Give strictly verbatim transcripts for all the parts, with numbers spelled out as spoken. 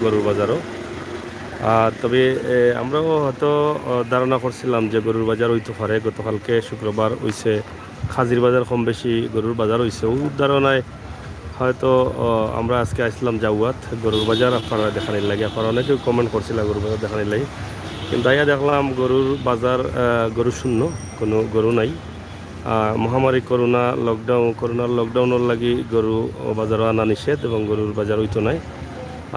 গরুর বাজারও। আর তবে, এ, আমরাও হয়তো, অ, ধারণা করছিলাম যে গরুর বাজার অইতো পারে। গতকালকে শুক্রবার অইছে, খাজির বাজার কম বেশি গরুর বাজার অইছে। ও ধারণায় হয়তো, অ, আমরা আজকে আইছিলাম জাউয়াত গরুর বাজার আপনারারে দেখানির লাগি। আপনারা অনেকেউ comment করছিলা গরুর বাজার দেখানির লাগি, কিন্তু আইয়া দেখলাম গরুর বাজার, আ, গরু শূন্য, কুনু গরু নাই। আহ, মহামারী করোনা লকডাউন, করোনার লকডাউনর লাগি গরু বাজারও আনা নিষেধ এবং গরুর বাজার অইতো নায়।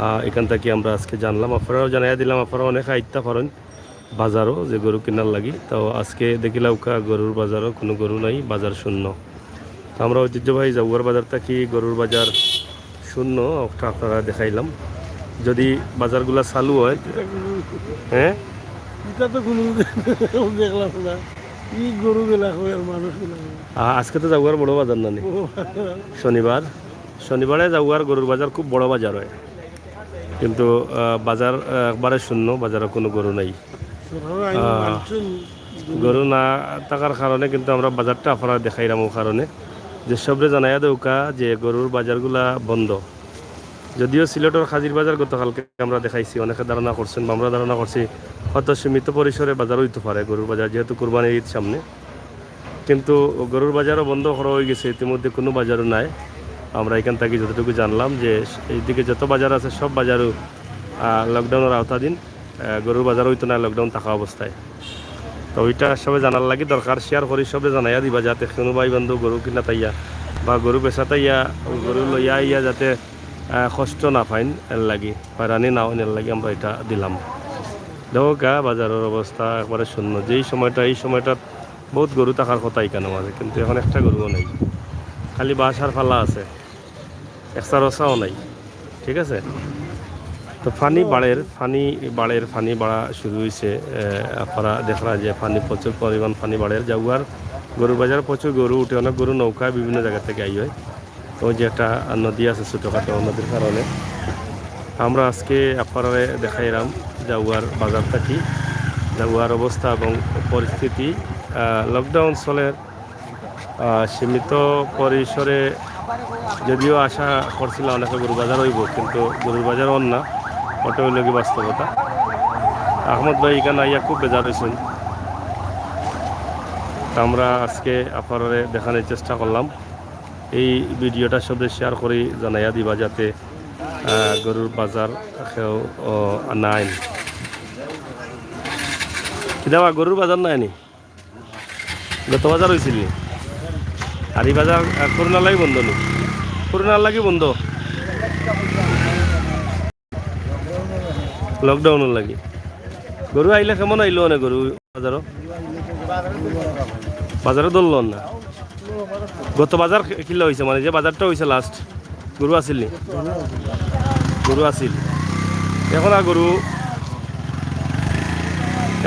আহ, এখান থাকি আমরা আজকে জানলাম, আপনারারেও জানাইয়া দিলাম, আপনারা অনেকে আইতা পারইন বাজারও যে গরু কিনার লাগি। তো আজকে দেখিলাউক্কা গরুর বাজারও কুনু গরু নাই, বাজার শূন্য। তো আমরা ঐতিহ্যবাহী জাউয়ার বাজার থাকি গরুর বাজার শূন্য, ওটা আপনারারে দেখাইলাম। যদি বাজারগুলা চালু হয়, হ্যাঁ? ইটা তো কুনু দেখলাম না। ই গরু বেলা হয় আর মানুষ বেলা হয়। আ-, আজকে তো জাউয়ার বড় বাজার নানি? শনিবার, শনিবারে জাউয়ার গরুর বাজার খুব বড় বাজার হয়, কিন্তু, আ, বাজার, আ, একবারে শূন্য, বাজারো কুনু গরু নাই। সকালে আইন আ, মানছেন। গরু না থাকার কারণে কিন্তু আমরা বাজারটা আপনারারে দেখাইরাম, ও কারণে যে সবরে জানাইয়া দেউক্কা যে গরুর বাজারগুলা বন্ধ। যদিও সিলেটর খাজির বাজার গতকালকে আমরা দেখাইছি, অনেকে ধারণা করছেন বা আমরা ধারণা করছি হয়তো সীমিত পরিসরে বাজার অইতো পারে, গরুর বাজার, যেহেতু কুরবানির ঈদ সামনে, কিন্তু গরুর বাজারও বন্ধ করা অইগেছে, ইতিমধ্যে কুনু বাজারও নাই। আমরা এখান থাকি যতটুকু জানলাম যে এইদিকে যত বাজার আছে সব বাজারও, আহ, লকডাউনর আওতাধীন, আহ, গরুর বাজার অইতো নায় লকডাউন থাকা অবস্থায়। তো ওইটা সবে জানার লাগি দরকার, share করি সবরে জানাইয়া দিবা, যাতে কুনু ভাই বন্ধু গরু কিনাত আইয়া বা গরু বেচাত আইয়া, গরু লইয়া আইয়া যাতে, আহ, কষ্ট না পাইন, এর লাগি, হয়রানি না অইন, এর লাগি আমরা ইটা দিলাম। দেখউক্কা, বাজারর অবস্থা একবারে শূন্য। যেই সময়টা, এই সময়টা বহুত গরু থাকার কথা ইখানো মাঝে, কিন্তু এখন একটা গরুও নাই, খালি বাঁশ আর ফালা আছে, একটা রসাও নাই। ঠিক আছে, তো পানি বাড়ের, পানি বাড়ের, পানি বাড়া শুরু অইছে। এ, আপনারা দেখরা যে পানি, প্রচুর পরিমাণ পানি বাড়ের। জাউয়ার গরুর বাজার, প্রচুর গরু উঠে, অনেক গরু নৌকায় বিভিন্ন জায়গা থাকি আই হয়। ওই যে একটা নদী আছে ছোটোখাটো, নদীর কারণে আমরা আজকে আপনারারে দেখাইরাম জাউয়ার বাজার থাকি, জাউয়ার অবস্থা এবং পরিস্থিতি। আহ, লকডাউন চলের, আহ, সীমিত পরিসরে যদিও আশা করছিলাম অনেকে গরু বাজার অইবো, কিন্তু গরুর বাজার অর না, ওটা অইলো কি বাস্তবতা। আহমদ ভাই ইখানো আইয়া খুব বেজার অইছইন। তা আমরা আজকে আপনারারে দেখানির চেষ্টা করলাম। এই ভিডিওটা সবে share করি জানাইয়া দিবা যাতে, আহ, গরুর বাজার কেউ, ও, না আইন। কিতা বা গরুর বাজার না আইনি? গত বাজার অইছিল নি? আর ই বাজার, আহ, করোনার লাগি বন্ধ নি? করোনার লাগি বন্ধ? লকডাউনর লাগি। গরু আইলে কেমন আইলো অনে গরু বাজারো? বাজারো ধরলো না। গত বাজার কিলা অইছে, মানে যে বাজারটা অইছে last, গরু আছিল নি? গরু আছিল। এখন আর গরু,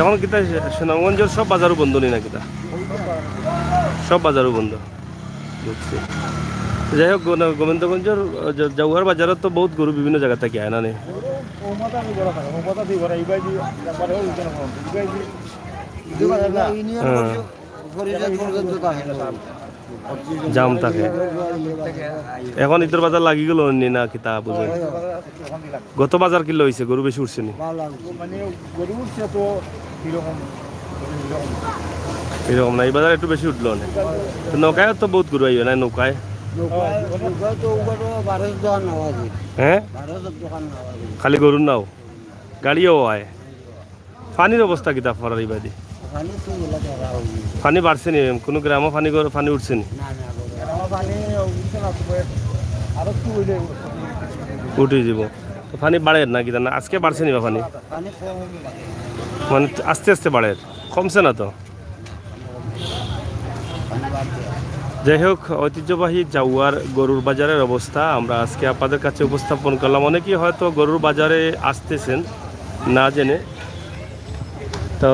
এখন কিতা সুনামগঞ্জর সব বাজারও বন্ধ নি না কিতা? সব বাজারও বন্ধ। বুঝছি। যাই হোক, গোবিন্দগঞ্জর, আহ, জাউয়ার বাজারো তো বহুত গরু বিভিন্ন জাগা থাকি আয় না নি? হ্যাঁ। জাম থাকে। এখন ইদর বাজার লাগি গেল নি না কিতা বুঝে? গত বাজার কিলা অইছে? গরু বেশি উঠছে নি? মানে গরু উঠছে তো এরকম, এরকম না, ই বাজার একটু বেশি উঠলো না। তো নৌকায় তো বহুত গরু আইবে না, নৌকায়? নৌকায়, নৌকায় তো ওগুলো বারোশো দোকান নেওয়া যায়। হ্যাঁ? বারোশো দোকান নেওয়া যায়। খালি গরুর নাও? গাড়িও আয়। পানির অবস্থা কিতা আপনারার ইবাদি? পানি তো এলাকা খারাপ হয়ে গেছে। পানি বাড়ছে নি? কোনো গ্রামও পানি গর-, পানি উঠছে নি? না, না, বড়। গ্রামে পানি উঠছে না, তবে আরো একটু হইলে উঠে যাব। তো পানি বাড়ের না কিতা না? আজকে বাড়ছে নি বা পানি? পানি কম লাগে। মানে আস্তে আস্তে বাড়ের, কমছে না তো। পানি বাড়ছে। যাই হোক, ঐতিহ্যবাহী জাউয়ার গরুর বাজারের অবস্থা আমরা আজকে আপনাদের কাছে উপস্থাপন করলাম। অনেকেই হয়তো গরুর বাজারে আসতেছেন না জেনে, তো,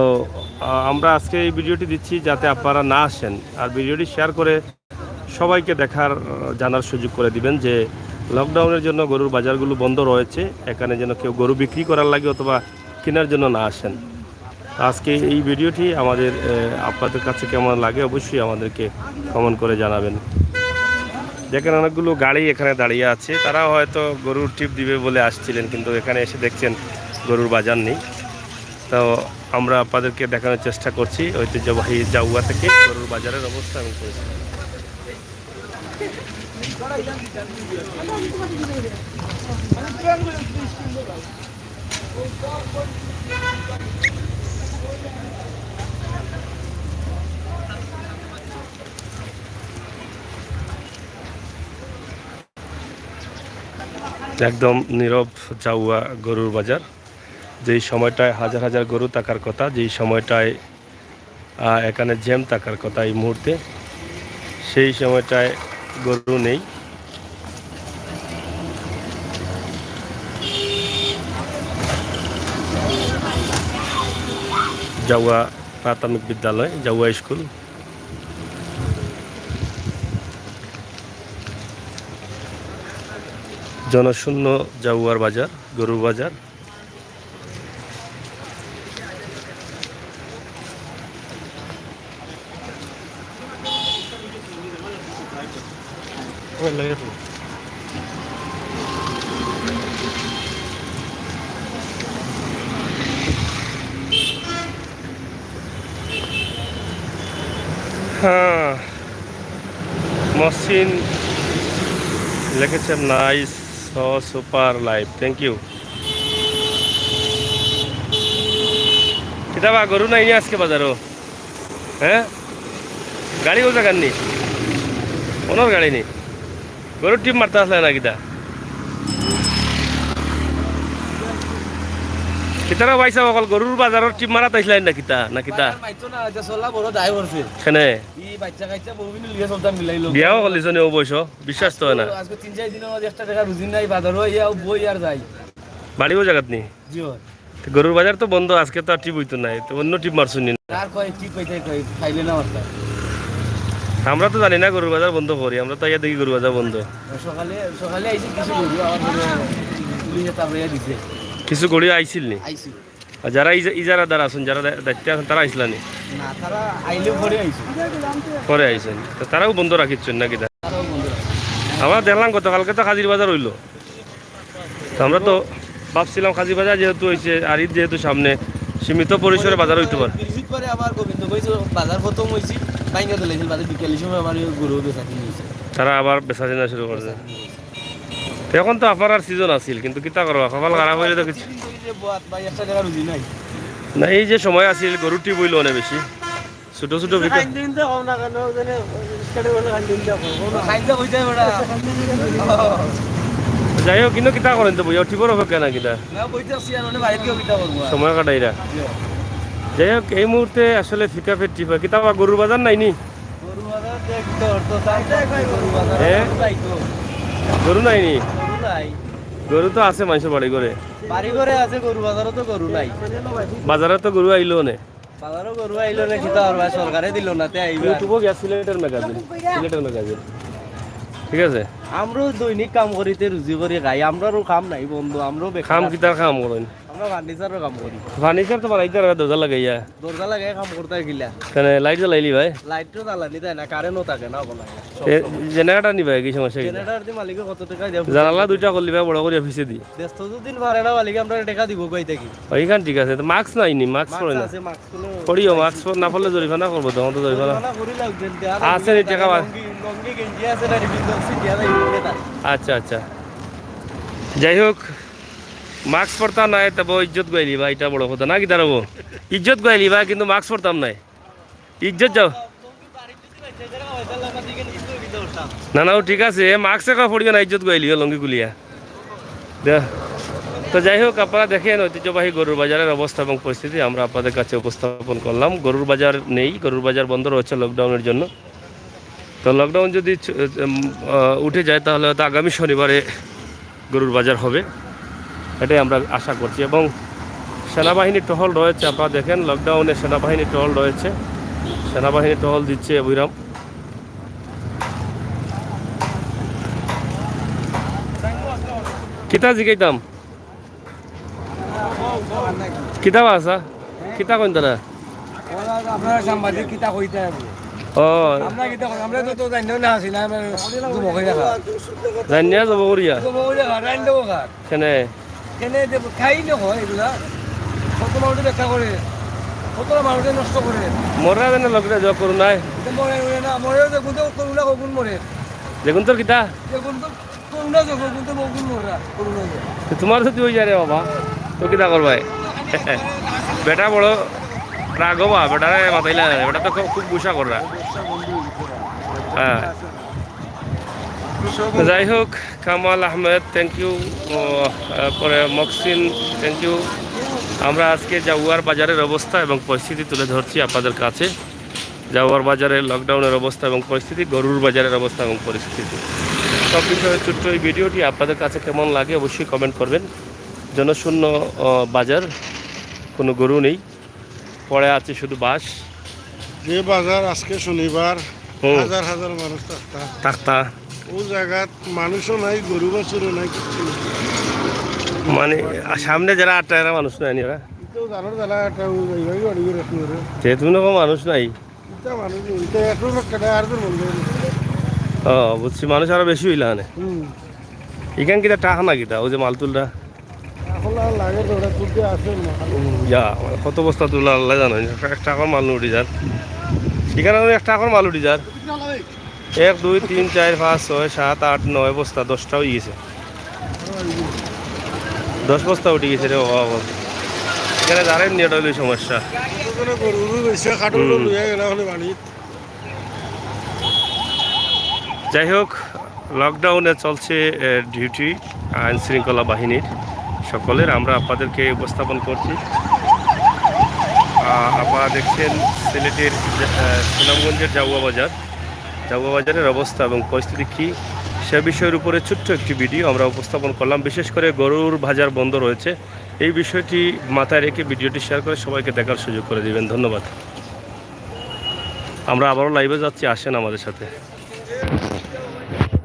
আহ, আমরা আজকে এই ভিডিওটি দিচ্ছি যাতে আপনারা না আসেন, আর ভিডিওটি share করে সবাইকে দেখার, আহ, জানার সুযোগ করে দিবেন যে লকডাউনের জন্য গরুর বাজারগুলো বন্ধ রয়েছে, এখানে যেন কেউ গরু বিক্রি করার লাগি অথবা কেনার জন্য না আসেন। আজকে এই ভিডিওটি আমাদের, আহ, আপনাদের কাছে কেমন লাগে অবশ্যই আমাদেরকে comment করে জানাবেন। দেখেন, অনেকগুলো গাড়ি এখানে দাঁড়িয়ে আছে। তারা হয়তো গরুর টিপ দিবে বলে আসছিলেন, কিন্তু এখানে এসে দেখছেন গরুর বাজার নেই। তো আমরা আপনাদেরকে দেখানোর চেষ্টা করছি ঐতিহ্যবাহী জাউয়া থেকে গরুর বাজারের অবস্থা এবং পরিস্থিতি। একদম নীরব জাউয়া গরুর বাজার। যেই সময়টায় হাজার হাজার গরু থাকার কথা, যেই সময়টায়, আহ, এখানে জ্যাম থাকার কথা এই মুহূর্তে, সেই সময়টায় গরু নেই। জাউয়া প্রাথমিক বিদ্যালয়, জাউয়া স্কুল। জনশূন্য জাউয়ার বাজার, গরুর বাজার। হ্যাঁ, মহসিন লিখেছেন, "Nice, so super live, thank you।" কিতা বা, গরু নাই নি আজকে বাজারো? হ্যাঁ, গাড়ি কোন জায়গার নি? ওনার গাড়ি নি? গরুর টিপ মারতা আসলে না কিতা? কিতারা পয়সা অকল গরুর বাজারর টিপ মারাত আইছলাইন না কিতা, না কিতা? বাজার মাইতো না, এটা চলা বড় দায় পড়ছে। কেনে? ই বাচ্চা কাচ্চা বউ বিনু লিয়ে চলতাম মিলাইলো। বিয়াও করলিছ নি ও বয়স, বিশ্বাস তো হয় না। আজকে তিন চার দিনর মাঝে একটা টেকা রুজি নাই, বাজারো ইয়া বই আর যাই। বাড়িও জাগাত নি? জি অয়। তো গরুর বাজার তো বন্ধ, আজকে তো আর টিপ অইতো নায়, তো অন্য টিপ মারছইন নি? আর কয় টিপ পাইতে কয়, খাইলে না মারতা। আমরা তো জানি না গরুর বাজার বন্ধ করি, আমরা তো আইয়া দেখি গরুর বাজার বন্ধ। সকালে, সকালে আইছে কিছু গরু, আমার ঘরে পুলিশে তারপরে দিছে। কিছু গরু আইছিল নি? আইছিল। আর যারা ইজা-, ইজারাদার আছইন, যারা দা-, দায়িত্বে আছইন, তারা আইছলা নি? না, তারা আইলেও পরে আইছে। পরে আইছইন। তো তারাও বন্ধ রাখিছইন নাকি দা? তারাও বন্ধ রাখছে। আমরা দেখলাম গতকালকে তো কাজির বাজার অইলো। তো আমরা তো ভাবছিলাম কাজির বাজার যেহেতু অইছে, আর ঈদ যেহেতু সামনে, সীমিত পরিসরে বাজার অইতো পারে। বৃহস্পতিবারে আবার গোবিন্দগঞ্জ বাজার প্রথম অইছে, ভাঙ্গা দিলাইছিল, বাদে বিকালের সময় আবার ওই গরু বেচা কিনে অইছে। তারা আবার বেচা কিনা শুরু করছে। তো এখন তো আপারার সিজন আছিল, কিন্তু কিতা করবা, কপাল খারাপ অইলে তো কিছু। তিন দিন ধরে যে বয়াত ভাই, একটা টেকা রুজি নাই। না, এই যে সময় আছিল, গরু টিপ অইলো অনেক বেশি। ছোট ছোট বিকা- খাইন দিন তো কম না কেন, ওখানে রিক্সাটা বলে খাইন দিন তো কম, কম না। খাইন তো কইতে হবে ওটা। যাই হোক, কিন্তু কিতা করেন তো বইয়া, টিপর অপেক্ষা না কিতা? না, বইতে আছি আর, মানে, বাইরে গিয়ে কিতা করবো আর? সময় কাটাইরা। জি। যাই হোক, এই মুহূর্তে আসলে ফিকা ফেট টিপা, কিতা বা গরুর বাজার নাই নি? গরু বাজার দেখ তো, তো তাই দেখ ভাই, গরু বাজার হ্যাঁ? তাই তো। গরু নাই নি? গরু নাই। গরু তো আছে মানুষের বাড়ি ঘরে। বাড়ি ঘরে আছে গরু, বাজারও তো গরু নাই। বাজারে তো গরু আইলো নে। বাজারও গরু আইলো নে, কিতা আর ভাই, সরকারে দিল না, তে আইবা। YouTube-ও গিয়া সিলেটের ম্যাগাজিন, সিলেটের ম্যাগাজিন। ঠিক আছে? আমরাও দৈনিক কাম করিতে রুজি করি খাই, আমরারও কাম নাই বন্ধু, আমরাও বেকার কাম আছি। কিতার কাম করেন? আমরা ফার্নিচারর কাম করি। ফার্নিচার তো বানাইতে পারবে দরজা লাগাইয়া। দরজা লাগাই কাম করতে হয় কিলা? কেনে লাইট জ্বালাইলি ভাই? লাইট তো জ্বালানি যায় না, কারেন্টও থাকে না বলা যায়। এ, জেনারেটর নিবা কি সমস্যা কি? জেনারেটর দি মালিকে কত টাকা দিয়া জানালা দুইটা করলি ভাই, বড় করিয়া পিছে দি। ব্যস্ত দুদিন পারে না মালিকে, আমরা টাকা দিব কই থাকি? ওইখান ঠিক আছে, তো মাস্ক নাই নি, মাস্ক মাস্ক পরে না। আছে, মাস্ক খুলে পরিও, মাস্ক না পরলে জরিমানা করবো, তখন তো জরিমানা। জরিমানা করি লাগবে, আর আছে নি টাকা বা- লুঙ্গি, লুঙ্গি গেঞ্জি আছে না, রিফিল বক্সে দিয়া যাই, এটা। আচ্ছা, আচ্ছা। যাই হোক, মাস্ক পরতা নাই, তবে ইজ্জত গাইলি ভাই, এটা বড় কথা। না কিতা রে বা? ইজ্জত গাইলি ভাই, কিন্তু মাস্ক পরতাম নাই। ইজ্জত যাও। না, না, ও ঠিক আছে, এ মাস্ক এখন পরিও না, ইজ্জত গাইলি, ও লুঙ্গি খুলিয়া। দে। তো যাই হোক, আপনারা দেখেন ঐতিহ্যবাহী গরুর বাজারের অবস্থা এবং পরিস্থিতি আমরা আপনাদের কাছে উপস্থাপন করলাম। গরুর বাজার নেই, গরুর বাজার বন্ধ রয়েছে লকডাউনের জন্য। তো লকডাউন যদি ছ-, উম, আহ, উঠে যায়, তাহলে হয়তো আগামী শনিবারে গরুর বাজার হবে, এটাই আমরা আশা করছি। এবং সেনাবাহিনীর টহল রয়েছে, আপনারা দেখেন লকডাউনে সেনাবাহিনীর টহল রয়েছে, সেনাবাহিনী টহল দিচ্ছে অবিরাম। কিতা জিগাইতাম? কিতা বা আছা? কিতা কইন তারা? ওরা আপনারা সাংবাদিক, কিতা কইতা হবে? ও। আমরা কিতা করি? আমরা তো, তো জানি না, আছি না, আমরা যুবক হয়ে দেখা। জানি না, যুবক করিয়া। যুবক হয়ে দেখা, রাইন দেবো কার? কেনে? কেনে দেবো, খাই না হয় এগুলা। কত মানুষে দেখা করে, কত মানুষে নষ্ট করে। মররা যেন লোকটা যা করুণায়। এটা মরে, মরে না, মরে যে গুণ তো করুণা, গুণ মরে। যে গুণ তোর কিতা? যে গুণ তো করুণা যে গুণ তো বহু গুণ মররা, করুণা যে। তো তোমার যদি ওই যায় রে বাবা, তো কিতা করবায়? বেটা বড় রাগ হবা, বেটারে মাতাইলা না, বেটা তো খুব, খুব গুসা কররা। হ্যাঁ। যাই হোক, কামাল আহমেদ, থ্যাংক ইউ। তারপরে মকসিন, থ্যাংক ইউ। আমরা আজকে জাউয়ার বাজারের অবস্থা এবং পরিস্থিতি তুলে ধরছি আপনাদের কাছে। জাউয়ার বাজারের লকডাউনের অবস্থা এবং পরিস্থিতি, গরুর বাজারের অবস্থা এবং পরিস্থিতি, সব বিষয়ে ছোট্ট এই ভিডিওটি আপনাদের কাছে কেমন লাগে অবশ্যই কমেন্ট করবেন। জনশূন্য, আহ, বাজার, কোনো গরু নেই, পড়ে আছে শুধু বাঁশ। যে বাজার আজকে শনিবার, হুম। হাজার হাজার মানুষ থাকতা। থাকতা। ও জায়গাত মানুষও নাই, গরু বাছুরও নাই, কিচ্ছু নাই। মানে, সামনে যারা আটটা, এরা মানুষ নাই নি ওরা? তো জানোর জ্বালা একটা, ও এইভাবে অনেক করে রাখতে পারে। যেহেতু কোনো মানুষ নাই। ইটা মানুষ নেই, ইটা একশো লোক কেটে আর তো বলবে। ও, বুঝছি, মানুষ আরো বেশি হইলা মানে। হুম। এখান কিতা টাকা না কিতা, ওই যে মাল তুলরা? এখন আর লাগে তো, ওটা তুলতে আসে না। যা, মানে কত বস্তা তুলা আল্লাহ জানে, একটা, একটা করে মাল উঠি যার। এখানে তো একটা করে মাল উঠি যার। এক, দুই, তিন, চার, পাঁচ, ছয়, সাত, আট, নয় বস্তা, দশটা হয়ে গেছে। দশ বস্তা উঠি গেছে রে বাবা, বাবা। এখানে দাঁড়াই নিয়ে এটা হইলো সমস্যা। কতজনে গরু গরু বেশি খাটো হুম। লইয়া গেলে ওখানে বাড়ি। যাই হোক, লকডাউনে চলছে, এ, ডিউটি আইন শৃঙ্খলা বাহিনীর সকলের। আমরা আপনাদেরকে উপস্থাপন করছি। আ, আপনারা দেখছেন সিলেটের, এ, সুনামগঞ্জের জাউয়া বাজার। জাউয়া বাজারের অবস্থা এবং পরিস্থিতি কী, সে বিষয়ের উপরে ছোট্ট একটি ভিডিও আমরা উপস্থাপন করলাম। বিশেষ করে গরুর বাজার বন্ধ রয়েছে, এই বিষয়টি মাথায় রেখে ভিডিওটি শেয়ার করে সবাইকে দেখার সুযোগ করে দিবেন। ধন্যবাদ। আমরা আবারও লাইভে যাচ্ছি, আসেন আমাদের সাথে।